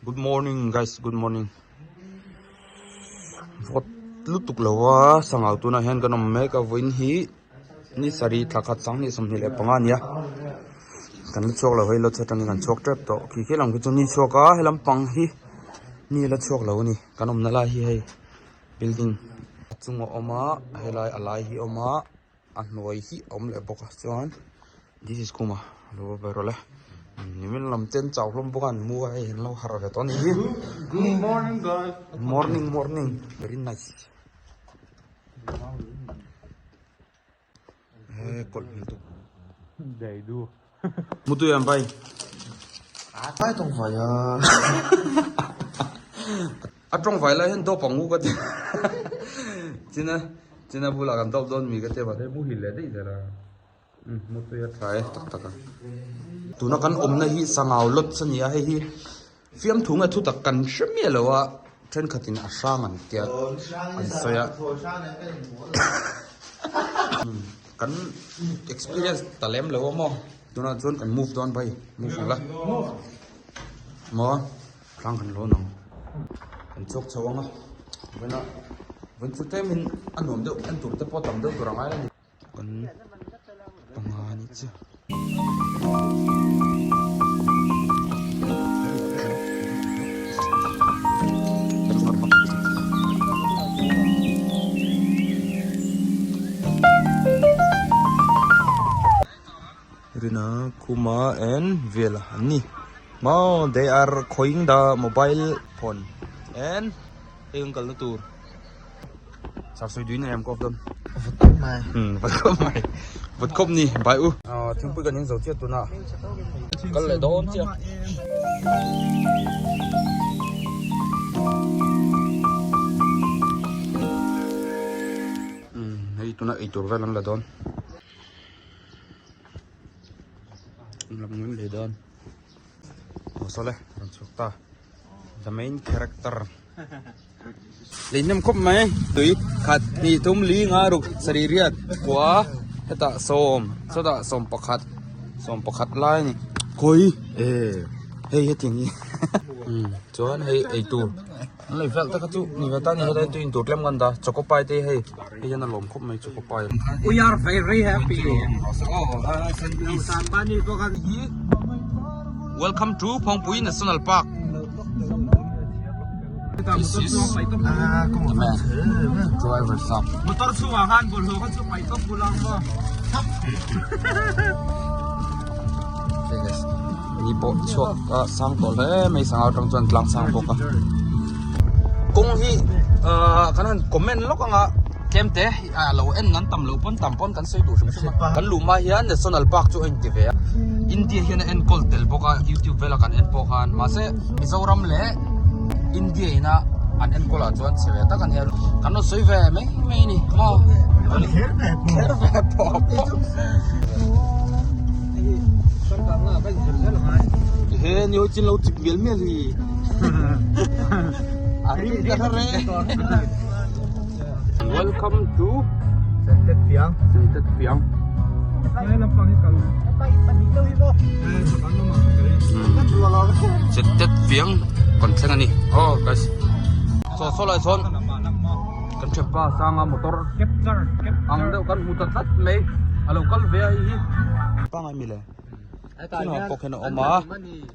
Good morning guys good morning vawt lutuk lo a sangau tunah hian kan awm mek a vawiin hi ni sarih thla khat sanghnih 25 a ni a kan la chhuak lo hei lawt atangin kan chhuak tep tawh khi khi lam khi chu ni chhuak a he lampang hi ni la chhuak lo a ni kan awmna lai hi hei building a chung a awm a helai a lai hi a awm a. A hnuai hi a awm leh bawk a chuan this is khuma lo va rawlh e nimin lam ten chau hlawm bawk a an mu a hei an lo harh ve tawh a nih hi Good morning guys morning morning very nice he kawlh hmel tuk dai du mutui an vai ai tawng vai a A tawng vai lai hian dawp ang u ka ti China China bulah kan dawp dawn mi ka ti a mahse muhil leh daih zel a umm mutui a tha e tak tak a tuna kan awmna hi sangau lodge a ni a hei hi fiamthu nge thu tak kan hre miah lo a thenkhatin a hrang an tia an sawi a kan experience ta lem lo a maw tunah chuan kan move dawn bai move ang la maw. Tlang kan lawn ang kan chhuak chho ang a vawiin vawiin chu tlem in a nuam deuh en tur te pawh tam deuh tur a ngai a ni kan panga a nih chiah. Rina Khuma and Vela an ni maw they are khawing the mobile phone and hei an kalna tur sar sawi duin a em kawp dawn vat khawp mai umm vat khawp mai vat khawp ni bai u ah thingpui kan in zo chiah tunah kal leh dawn chiah. Umm hei tunah eitur vel an la dawn. Lam leh dawn aw saw le rawn chhuak ta the main character lei hnem khawp mai tui khat hnih thum li nga ruk sarih riat kua hetah sawm sawtah sawm pakhat sawm pakhat lai a ni khawi hei hetiang hi chuan hei eitur. An lei vel tak a chu ni ve ta ni helai tui intur tlem kan dah choco pie te hei hei hian a lawm khawp mai choco pie. We are very happy. Welcome to Phawngpui National Park. This is the man, driver sap. Motor chungah khan bawlhhlawh kha chu paih tawp bulah maw. Hey guys. Ni pawh chhuak a sang tawh hle mai sangha atang chuan tlang sang bawk a kawng hi ahh kan han comment lawk ang a tlem te ah lo en an tam loh pawn tam pawn kan sawi duh hrim hrim a kan luh hma hian national park chu a inti ve a India hian a enkawl tel bawk a youtube vela kan en pawh khan mahse Mizoram leh India ina an enkawl ah chuan chhe ve tak a nia kan rawn sawi ve mai mai a ni maw kher ve pawh pawh. He ni ho chin lo chip mial mial hi. A rim ka hre. Welcome to Sentet Piang. Sentet Piang. Sentet Piang kan thleng a ni. Oh guys. So so lai sawn kan thianpa sanga motor ang deuh kan hmu ta tlat mai a lo kal ve a hei hi pangai mi le chungah pawh khian a awm a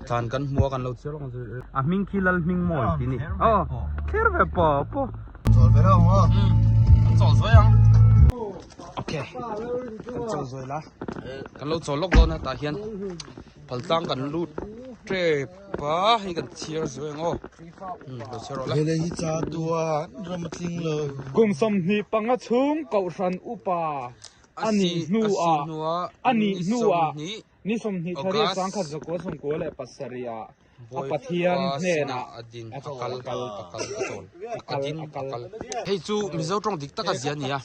tlan kan hmu a kan lo chhiar lawk ang chu a hming khi lal hming mawi tih a ni aw thler ve pawh pawh chawl ve reuh ang aw kan chawl zuai ang okay kan chawl zuai la kan lo chawl lawk dawn a tah hian phal tlang kan lut tep a hei kan chhiar zuai ang aw lo chhiar rawh le. Lele hi cha tuan ram a tling lo. Kum 25 chhung Kohhran upa a nih hnuah a nih hnuah ni 20 thla 1997 ah a Pathian hnenah a kal a kal a kal. Hei chu Mizo tawng dik tak a zia a ni a,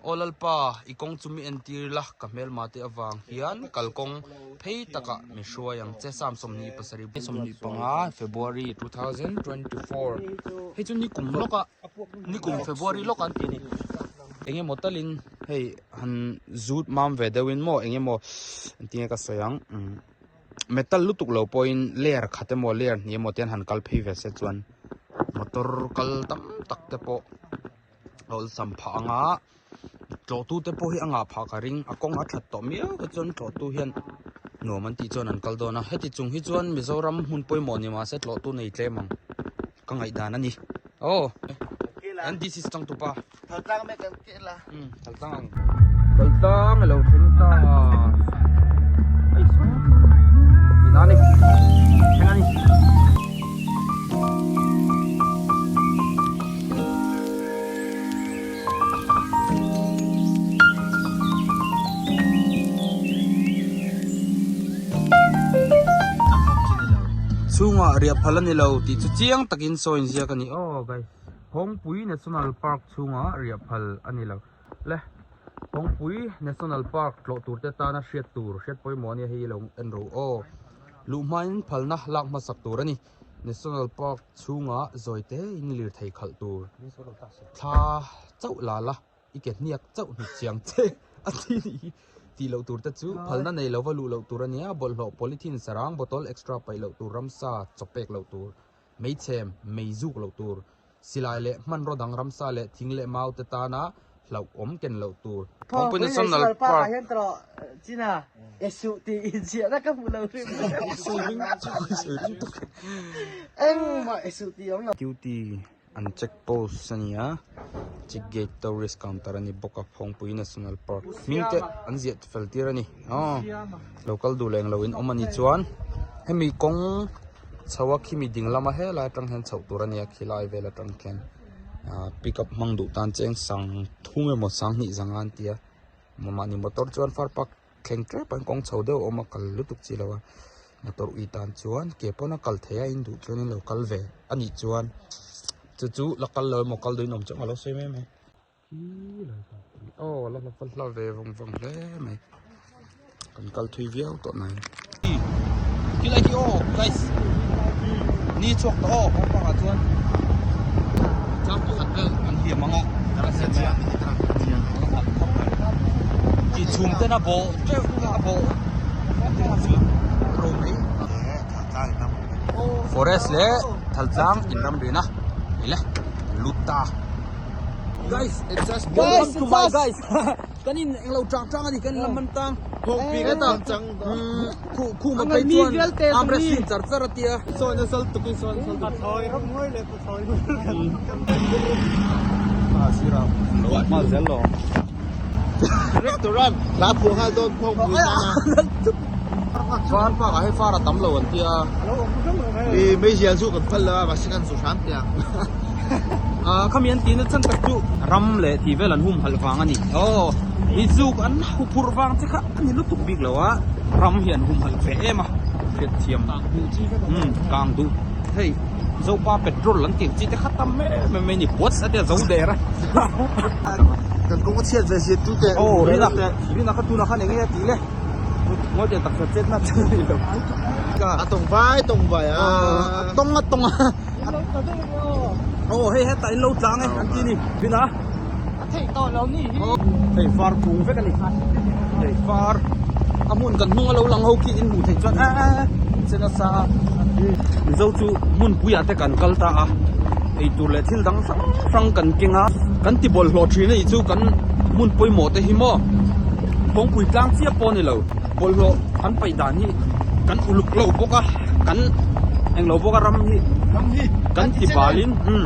Aw Lalpa i kawng chu mi entir la ka hmelma te avang hian kalkawng phei takah mi hruai ang che Psalm 27 25 February 2024 hei chu nikum lawka nikum February lawk an ti a ni eng emaw talin hei han zut mam ve deuhin maw eng emaw engtin nge ka sawi ang. metal lutuk lo pawhin layer khat emaw layer hnih emaw te hian han kal phei ve se chuan motor kal tam tak te pawh a awlsam phah ang a tlawhtu te pawh hi a ngah phah ka ring a kawng a that tawh miau te chuan tlawhtu hian nuam an tih chuan an kal dawn a heti chung hi chuan Mizoram hmun pawimawh ni mahse tlawhtu nei tlem ang ka ngaihdan a ni aw NDC changtupa. Thaltlang mek kan tih la. Um, thaltlang ang. Thaltlang alo thleng ta. Ai sorry. Ina ni. Thleng ani. Chhungah riah phal ani lo tih chu chiang takin sawi inziak a ni aw guys. Hawngpui National Park chhunga riah phal a ni lo. Le, Hawngpui National Park tlawh tur te tana hriat tur, hriat pawimawh a nia hei lo en ro aw. Luh hmain phalna lak hmasak tur a ni. National Park chhunga zawi te in lirthei khalh tur. Thla chauh la la. I ke hniak chauh hnut chiang che a ti nih hi. Tih loh tur te chu phalna nei lova luh loh tur a nia, bawlhhlawh polythene sarang bottle extra paih loh tur, ramsa chaw pek loh tur. Meichhem, mei zuk loh tur, silai leh hmanraw dang ramsa leh thing leh mau te tana hlauhawm ken loh tur. Thawngpui National Park. Duty an check post a ni a, check gate tourist counter a ni bawk a, Phawngpui National Park hming te an ziah fel tir a ni. Aw lo kal duh leh englo in awm a nih chuan hemi kawng chho a khimi ding lama helai atang hian chhoh tur a nia khilai vel atang khian ah pick up hmang duh tan cheng sang thum emaw sang hnih zanga an ti a mahni motor chuan far park thleng tep a kawng chho deuh a awm a kal lutuk chi lo a motor ui tan chuan ke pawn a kal theih a in duh chuan in lo kal ve a nih chuan chu chu la kal lo emaw kal duh in awm chuan ka lo sawi mai mai. Aw la hla hla ve vawng vawng hle mai kan kal thui viau tawh mai khilai khi aw guys ni chhuak tawh aw kawng pakah chuan tlang pakhat vel an hliam ang a tih chhum ten a bawh teuh a bawh ro mai forest leh thaltlang inram rin a ni le lut ta. Guys, it's us. Welcome to my guys. Kan in englo chang chang ani kan lam man tang. Khu khu ma phei chuan arm wrestling char char atia. Sawi na sal tukin sawi na sal. Pathlawi ram ngawi leh pathlawi kan. Ah sira. Ma zel lo. Restaurant la phu ha don phong pui ta na. Far pa ka hei far a tam lo an tia. I mei zial chu kan phal lo a mahse kan zu hram tiang. Ah khami an tihna chan tak chu ram leh tih vel an humhalh vang a ni. Aw i zuk an huphurh vang che kha a ni lutuk bik lo a, ram hi an humhalh ve em a hriat thiam. Umm kang duh hei Zopa petrol an tih ang chi te kha tam em em mai a ni puat a tia zo der a. Kan kawng a chhiat ve zir tu te. Aw rina rina kha tunah khan eng nge a tih le. Ngawi teh taksa chet na chet ni lo. A tawng vai tawng vai a. A tawng a tawng a. Aw hei hetah in lo tlang e an ti ni. Vin a. A theih tawh lo ni hi. Hei far kung vek a ni. Hei far a hmun kan hnung a lo lang ho khi in hmuh theih chuan a che nasa a. Mizo chu hmun puiah te kan kal ta a. Eitur leh thil dang hrang hrang kan keng a. Kan ti bawlhhlawh thin a nih chu kan hmun pawimawh te hi maw. Kawngpui tlang chiah pawh a ni lo. Bawlhhlawh kan paih dan hi kan uluk lo bawk a, kan englo bawk a ram hi kan ti balin umm.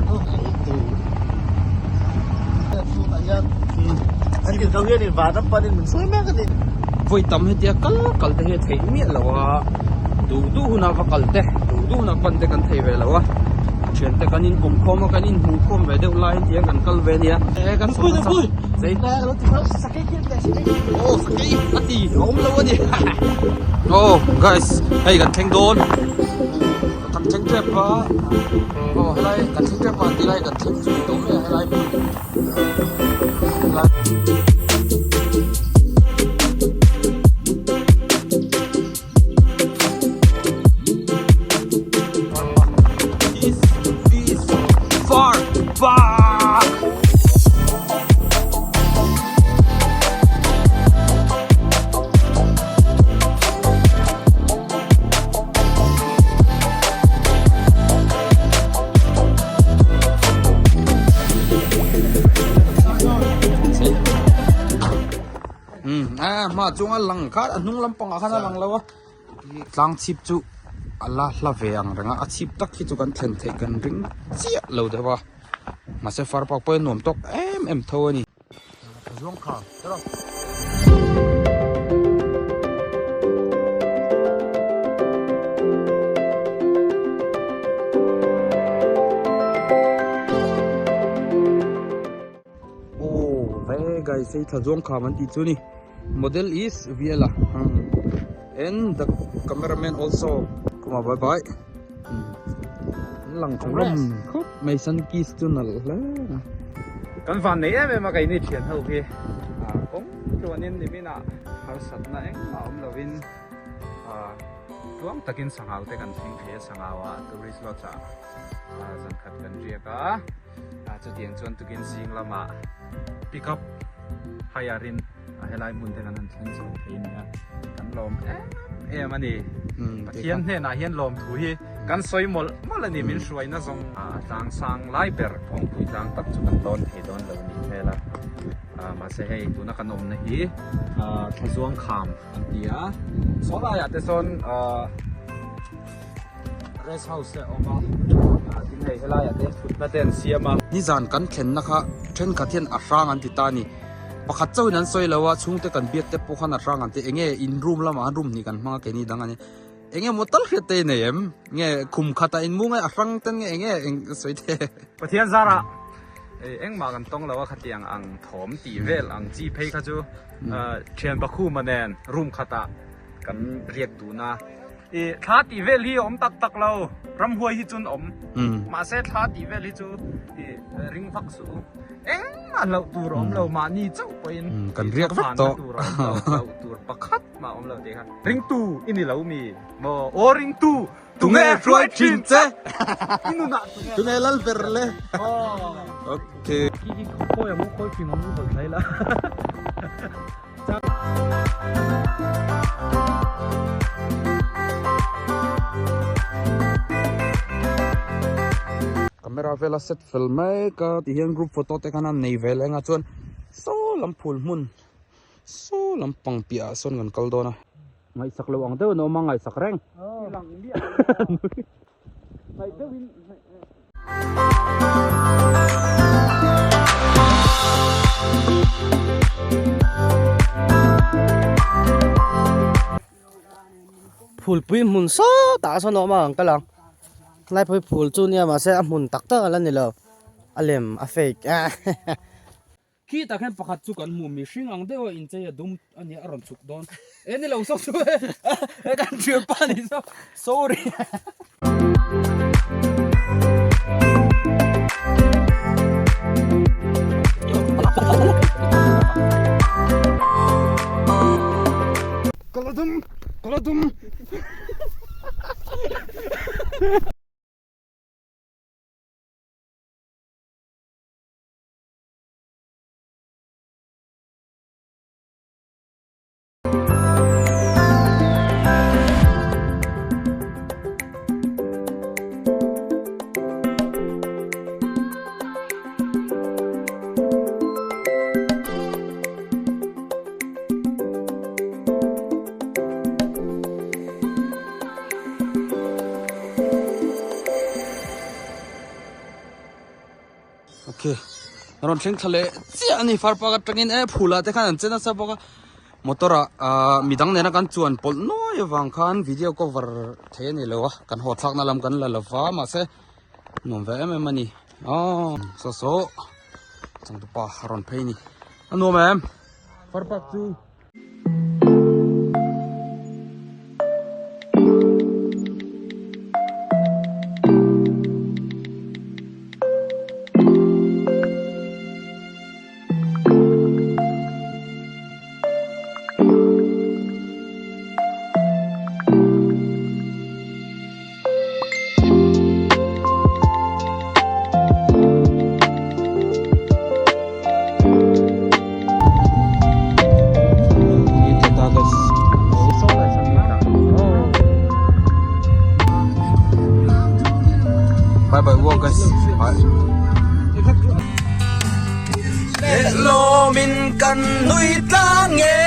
Vawi tam hetia kal kal te hi a theih miah lo a, duh duh huna va kal te, duh duh huna pan te kan thei ve lo a, thiante kan inpawm khawm a, kan inhmuh khawm ve deuh laiin tiang kan kal ve a nia. Aw sakei a ti a awm lo a ni aw guys hei kan thleng dawn kan thleng tep a aw helai kan thleng tep a an ti lai kan thleng zui tawh mai a helai hmun helai. This is far back. hmaah chuan a lang kha a hnung lampangah khan a lang lo a tlang chhip chu a la hla ve ang reng a a chhip tak hi chu kan thlen theih kan ring chiah lo deuh a mahse far park pawh hi a nuam tawk em em tho a ni. Aw ve guys hei thla zawng kham an tih chu ni model is Viela and the cameraman also kuma bye bye an lang tha hlawm khawp mai sun kiss chu nalh hle a. Kan van nei em em a keini thian ho hi kawng tluanin niminah harsatna engmah awm lovin tluang takin sanghal te kan thleng thei a sangau ah tourist lodge ah zan khat kan riak a. Chutiang chuan tukin zing lamah pick up hire in a helai hmun te kan han thleng chho thei a ni a, kan lawm em em a ni. Pathian hnenah hian lawm thu hi kan sawi mawlh mawlh a ni, min hruaina zawng a tlang sang lai ber kawngpui tlang tak chu kan lawn thei dawn lo a nih hmel a, mahse hei tuna kan awmna hi Thlazuang kham an ti a, saw laiah te sawn. Rest house te a awm a, tin hei helaiah te thutna te an siam a. Nizan kan thlenna kha thenkhat hian a hrang an ti ta a ni. Pakhat chauhin an sawi lo a, chhungte kan biak te pawh khan a hrang an ti. Enge in room lamah khan room hnih kan hmang a keini dang a ni. Enge maw tal hriat te i nei em? Nge khum khatah in mu nge a hrang ten nge enge eng sawi te? Pathian zarah engmah kan tawng lo a khatiang ang thawm tih vel ang chi phei kha chu thian Bakhuma nen room khatah kan riak dun a. I thla tih vel hi awm tak tak lo, ramhuai hi chun awm. Mahse thla tih vel hi chu i ring vak suh u. Engmah hlauh tur a awm lo, mahni chauh pawhin kan riak vek tawh. Tur a awm lo, hlauh tur pakhat mah a awm lo tih kha. Ringtu i ni lo mi maw? Aw ringtu, tunge hruai thin che? I nunah tunge? Tunge lal ber le? Okay. Khi khi khawi ang u, khawi fing ang u hawlh thlai la. Camera vela set fel mek a ti hian group photo te khan an nei ve leng a chuan saw lam phul hmun saw lam pang piah ah sawn kan kal dawn a. Ngaihsak lo ang deuh an awm a ngaihsak reng. Phulpui hmun sawtah sawn a awm a ang ka lang laipui phul chu nia mahse a hmun tak tak a la ni lo a lem a fake Khi tak hian pakhat chu kan hmu mihring ang deuh a inchei a dum a nia a rawn chhuk dawn e ni lo saw chu e kan thian pa ni saw sorry. Kala dum kala dum. Ok rawn thleng thla leh chiah a ni far park atangin e phul ah te khan an che nasa bawk a motor ah ah midang nena kan chuan pawlh nuai avang khan video cover thei a ni lo a kan haw thlakna lam kan la lova mahse nuam ve em em a ni aw saw saw changtupa a rawn phei a ni a nuam em far park chu. Bye bye walk guys. Bye. Hello min kan nui tlang nge.